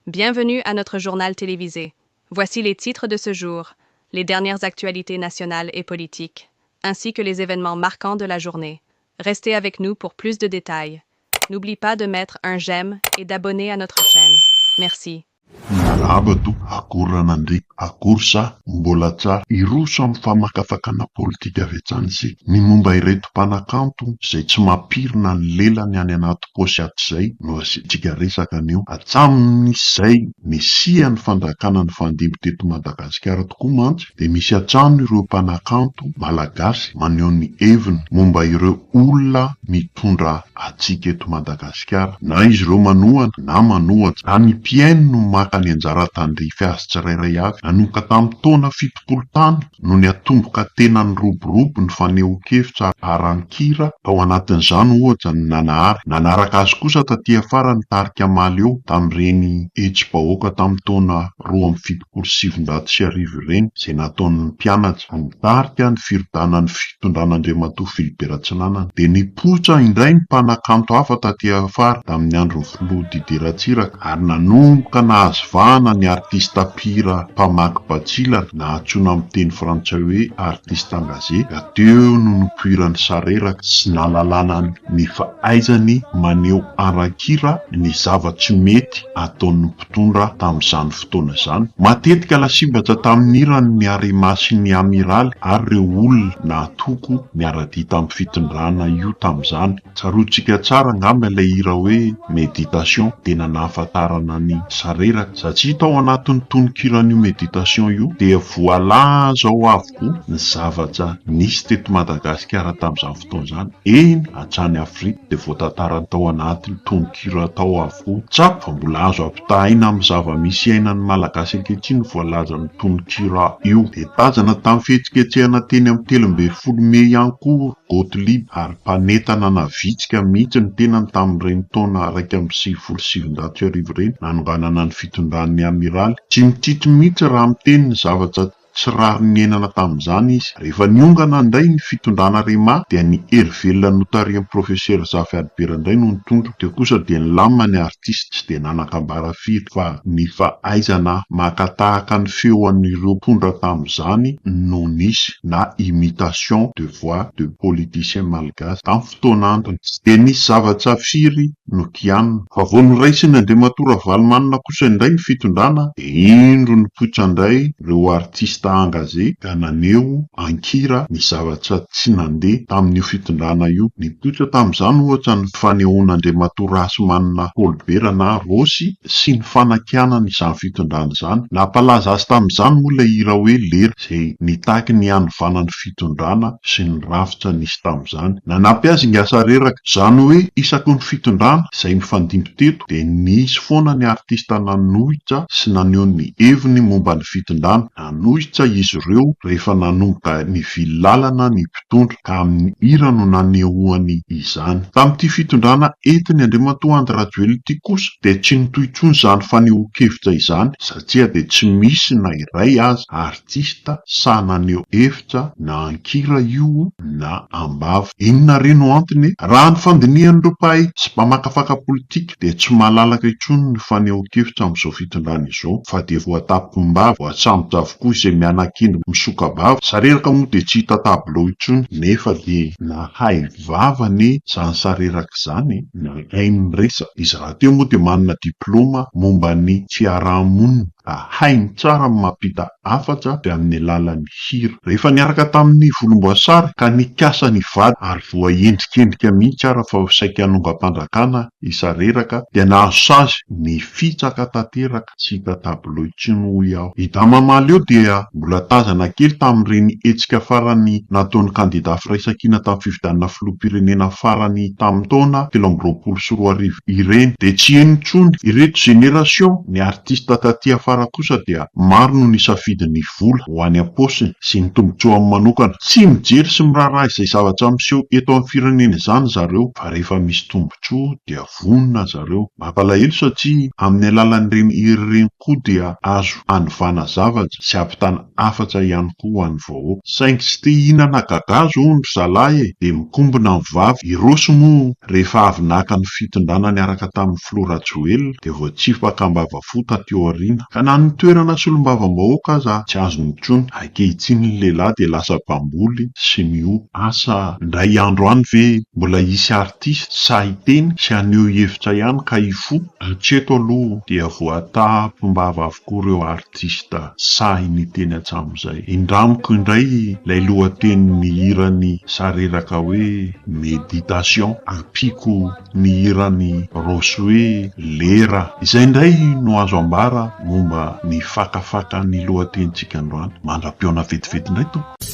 Bienvenue à notre journal télévisé. Voici les titres de ce jour, les dernières actualités nationales et politiques, ainsi que les événements marquants de la journée. Restez avec nous pour plus de détails. N'oublie pas de mettre un j'aime et d'abonner à notre chaîne. Merci. Miarahaba to, akory Ranandria, akory sa mbola tsara. Hiroso amin'ny famakafakana politika avy hatrany isika. Ny momba ireto mpanakanto izay tsy mampirina ny lelany any anaty paosy hatrizay no asiantsika resaka anio. Hatramin'izay nisian'ny fanjakana nifandimby teto Madagasikara tokoa mantsy dia misy hatrany ireo mpanakanto malagasy maneho ny heviny momba ireo olona mitondra antsika eto Madagasikara, na izy ireo manohana na manohatra, na ny mpihaino no maka ny anjara tandrify azy tsirairay avy. Nanomboka tamin'ny taona 70 tany no niatomboka tena niroborobo ny fanehoan-kevitra ara-kira, tao anatin'izany ohatra ny Nanahary. Nanaraka azy kosa taty afara ny tarika Mahaleo tamin'ireny hetsi-bahoaka tamin'ny taona 1972 ireny izay nataon'ny mpianatra nitarika ny firodanan'ny fitondran'Andriamatoa Philibert Ratsinanana. Dia nipoitra indray ny mpanakanto hafa taty afara tamin'ny andron'ny filoha Didier Ratsiraka ary nanomboka nahazo vahana ny artista mpihira mpamaky batsilana na antsoina amin'ny teny frantsay hoe artiste engagé ka teo no nipoiran'i Sareraka sy nahalalana ny fahaizany maneho ara-kira ny zava-tsy mety ataon'ny mpitondra tamin'izany fotoana izany. Matetika lasibatra tamin'ny hirany ny Arema sy ny Amiraly ary ireo olona nahatoky niara-dia tamin'ny fitondrana io tamin'izany. Tsaroantsika tsara angamba ilay hira hoe Méditation tena nahafantarana an'i Sareraka satria tao anatin'ny tononkiran'io Méditation io dia voalaza ao avokoa ny zavatra nisy teto Madagasikara tamin'izany fotoana izany, eny hatrany Afrika dia voatantarany tao anatin'ny tononkira tao avokoa. Tsapa fa mbola azo ampitahaina amin'ny zava-misy iainan'ny Malagasy ankehitriny ny voalazan'ny tononkira io. Dia tazana tamin'ny fihetsiketsehana teny amin'ny 13 mey ihany koa Gothlieb ary mpanentana navitsika mihitsy ny tenany tamin'ireny taona 1991 ireny nanonganana ny fitondran'ny Amiraly. Tsy mitsitsy mihitsy raha miteny ny zavatra Tsy rariny niainana tamin'izany izy. Rehefa niongana indray ny fitondrana Arema dia ny hery velona notarihan'ny Profesera Zafy Albert indray no nitondra. Teo kosa dia nilamina ny artista, tsy dia nanan-kambara firy fa ny fahaizana maka tahaka ny feo an'ireo mpitondra tamin'izany no nisy na imitation de voix de politicien malgache tamin'ny fotoan'androny. Tsy dia nisy zavatra firy nokianina. Fa vao noraisin' Andriamatoa Ravalomanana kosa indray ny fitondrana dia indro nipoitra indray ireo artista engagé ka naneho an-kira ny zavatra tsy nandeha tamin'io fitondrana io. Nipoitra tamin'izany ohatra ny fanehoan'Andriamatoa Rahasimanana Paul-Bert na Rossy sy ny fanakianany izany fitondrana izany. Nampalaza azy tamin'izany moa ilay hira hoe Lera izay nitaky ny hanovana ny fitondrana sy ny rafitra nisy tamin'izany. Nanampy azy Ingahy Sareraka. Izany hoe isaky ny fitondrana izay nifandimby teto dia nisy foana ny artista nanohitra sy naneho ny heviny momba ny fitondrana. Nanohitra izy ireo rehefa nanomboka nivily lalana ny mpitondra ka amin'ny hira no nanehoany izany. Tamin'ity fitondrana entin'i Andriamatoa Andry Rajoelina ity kosa dia tsy nitohy intsony izany fanehoan-kevitra izany satria dia tsy misy na iray aza artista sahy naneho hevitra na an-kira io na am-bava. Inona re no antony e? Raha ny fandinihan'ireo mpahay sy mpamakafaka politika dia tsy malalaka intsony ny fanehoan-kevitra amin'izao fitondrana izao fa dia voatapim-bava, voatsambotra avokoa izay mianakendry misoka-bava, sareraka moa dia tsy hita tableau intsony nefa dia nahay vava anie izany sareraka izany e! Nahay niresaka. Izy rahateo moa dia manana diplaoma momba ny fiaraha-monina ka hainy tsara ny mampita hafatra avy amin'ny alalan'ny hira. Rehefa niaraka tamin'ny volomboasary ka nikasa ny hivady ary voaendrikendrika mihitsy ara fa saika hanongam-panjakana i Sareraka dia nahazo sazy nifitsaka tanteraka tsy hita tableau intsony hoy aho. I Dama Mahaleo dia mbola tazana kely tamin'ireny hetsika farany nataon'ny kandida Firaisankina tamin'ny fifidianana filoham-pirenena farany tamin'ny taona 2023 ireny. Dia tsy heno intsony ireto génération ny artiste taty afara. afara kosa dia maro no nisafidy ny vola ho any am-paosiny sy ny tombontsoany manokana. Tsy mijery sy miraharaha izay zavatra miseho eto amin'ny firenena izany zareo fa rehefa misy tombontsoa dia vonona zareo. Mampalahelo satria amin'ny alalan'ireny hira ireny koa dia azo anovana zavatra sy ampitana hafatra ihany koa ho an'ny vahoaka. Saingy tsy te hihinana gagazo hono ry zalahy e! Dia mikombona ny vava. I Rossy moa rehefa avy naka ny fitondrana niaraka tamin'ny filoha Rajoelina dia voatsipaka ambavafo taty aoriana. Ka na ny toerana solombavambahoaka aza tsy azony intsony. Ankehitriny ny lehilahy dia lasa mpamboly sy miompy. Asa indray andro any ve mbola hisy artiste sahy hiteny sy haneho hevitra ihany ka hifoha? Hatreto aloha dia voatapim-bava avokoa ireo artista sahy niteny hatramin'izay. Indramiko indray ilay lohatenin'ny hiran'i Sareraka hoe Méditation, ampiako ny hiran'i Rossy hoe Lera. Izay indray no azo ambara momba ny fakafaka ny lohatenintsika androany. Mandra-pihaona vetivety indray tompoko.